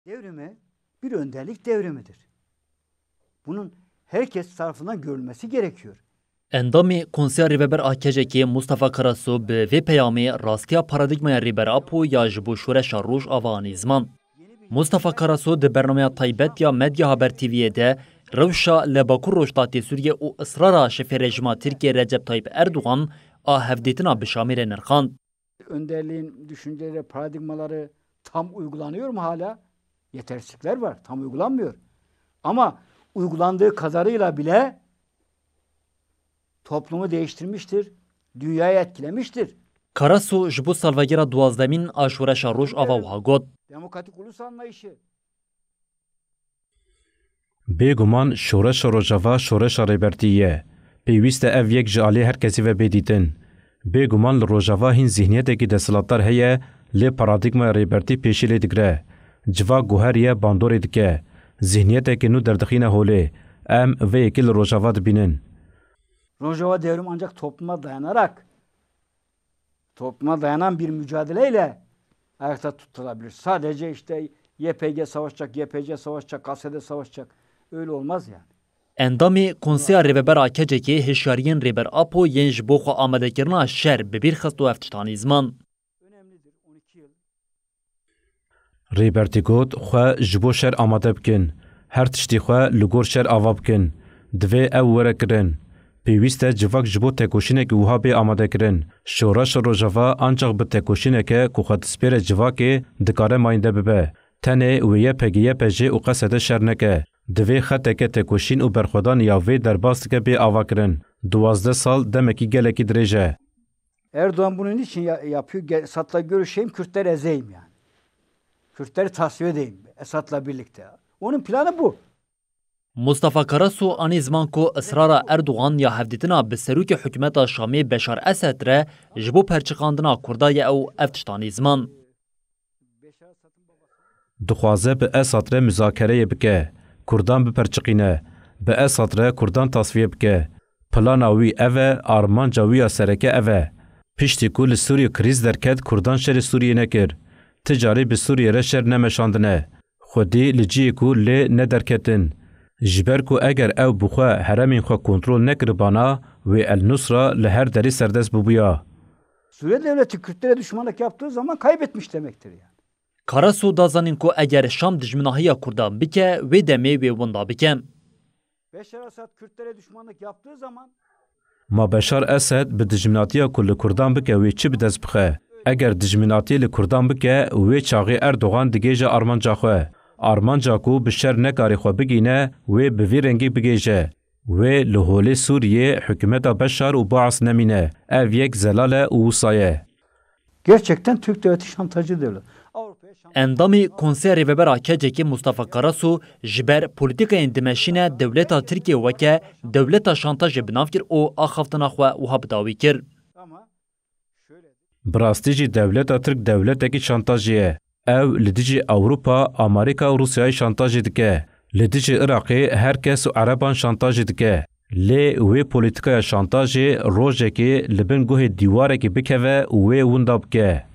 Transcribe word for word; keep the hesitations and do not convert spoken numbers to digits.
Devrimi bir önderlik devrimidir. Bunun herkes tarafından görülmesi gerekiyor. Endamê Konseya Rêveber a KCK'ê Mustafa Karasu bi vê peyamê rastiya paradîgmaya Rêber Apo ya ji bo şoreşa Rojava anî ziman. Mustafa Karasu di bernameya taybet ya Medya Haber TV'yê de rewşa li Bakur Rojhilatê Sûriyê û israra şefê rejîma Tirkiyê Recep Tayyip Erdogan a hevdîtina bi Şamê re nirxand. Önderliğin düşünceleri, paradigmaları tam uygulanıyor mu hala? Yetersizlikler var, tam uygulanmıyor. Ama uygulandığı kadarıyla bile toplumu değiştirmiştir, dünyayı etkilemiştir. Karasu ji bo salvegera duwazdemîn a şoreşa Rojava wiha got. Demokratik ulus anlayışı. Bêguman şoreşa Rojava şoreşa Rêbertî ye. Pêwîst e ev yek ji alî her kesî ve bê dîtin. Bêguman li Rojava hîn zîhniyetekî desthilatdar heye, lê paradîgmaya Rêbertî pêşî lê digire. Civak guheriye bandorê dike. Zîhniyetekî nû derdixîne holê. Em vê yekê li Rojava dibînin. Rojava devrim ancak topluma dayanarak, topluma dayanan bir mücadeleyle ayakta tutulabilir. Sadece işte YPG savaşacak, YPC savaşacak, KSD savaşacak. Öyle olmaz yani. Endamê Konseya Rêveber a KCK'ê hişyariyên Rêber Apo yên ji bo xwe amadekirina şer bi bîr xist û ev tişt anî ziman. Rêbertî got, xwe ji bo şer amade bikin. Her tiştî xwe li gor şer ava bikin. Divê ew were kirin. Pêwîst e civak ji bo tekoşînekî wiha bê amadekirin. Şoreşa Rojava ancax bi tekoşîneke ku xwe dispêre civakê dikare mayînde bibe. Tenê wê YPG, YPJ û KSD şer neke. Divê xeteke tekoşîn û berxwedan ya vê derbas dike bê avakirin. Duwazdeh sal demekî gelekî dirêj e. Erdoğan bunu niçin ya- yapıyor? Gel, Esad'la görüşeyim, Kürtleri ezeyim yani. Kürtleri tasfiye edeyim Esad'la birlikte. Onun planı bu. Mustafa Karasu anî ziman ku israra Erdogan ya hevdîtina bi serokê hikûmeta Şamê Beşar Esed re ji bo perçiqandina Kurda ye û ev tişt anî ziman. Dixwaze bi Esad re muzakereyê bike, Kurdan biperçiqîne, bi Esad re Kurdan tasfiye bike. Plana wî ev e, armanca wî ya sereke ev e. Piştî ku li Sûriyê krîz derket, Kurdan şerê Sûriyê nekir. Ti carî bi Sûriyê re şer nemeşandine. Xwedî li cihê ku lê nederketin. Ji ber ku eger ew bi xwe heremên xwe kontrol nekiribana, wê El Nusra li her derê serdest bibûya. Suriye devleti Kürtlere düşmanlık yaptığı zaman kaybetmiş demektir yani. Karasu da zanîn ku eger Şam dijminahiya Kurdan bike, wê demê wê winda bike. Beşar Esad Kürtlere düşmanlık yaptığı zaman Ma Beşar Esed bi dijminatiya ku li Kurdan bike wê çi bi dest bixe? Eger dijminatiyê li Kurdan bike, wê çaxê Erdogan digêje armanca xwe. Armanca ku bi şer nekarê xwe bigîne, wê bi vî rengî bigêje. Wê li holê Sûriyê hikûmeta Beşar û Baas nemîne. Ev yek zelal e û wisa ye. Gerçekten Türk devleti şantajcı devlet. Avrupa'ya şantaj. Endamê Konseya Rêveber a KCK'ê Mustafa Karasu ji ber polîtîkayên dimeşîne dewleta Tirkiyê weke dewleta şantajê bi nav kir û axaftina xwe wiha bi dawî kir. Ama şöyle Bi rastî jî dewleta Tirk dewletekî şantajî ye. Ew li dijî Ewropa, Amerîka û Rûsyayê şantajî dike. Li dijî Iraqê her kes û Ereban şantajî dike. Lê wê polîtîkaya şantajê rojekê li bin guhê dîwarekî bikeve û wê winda bike.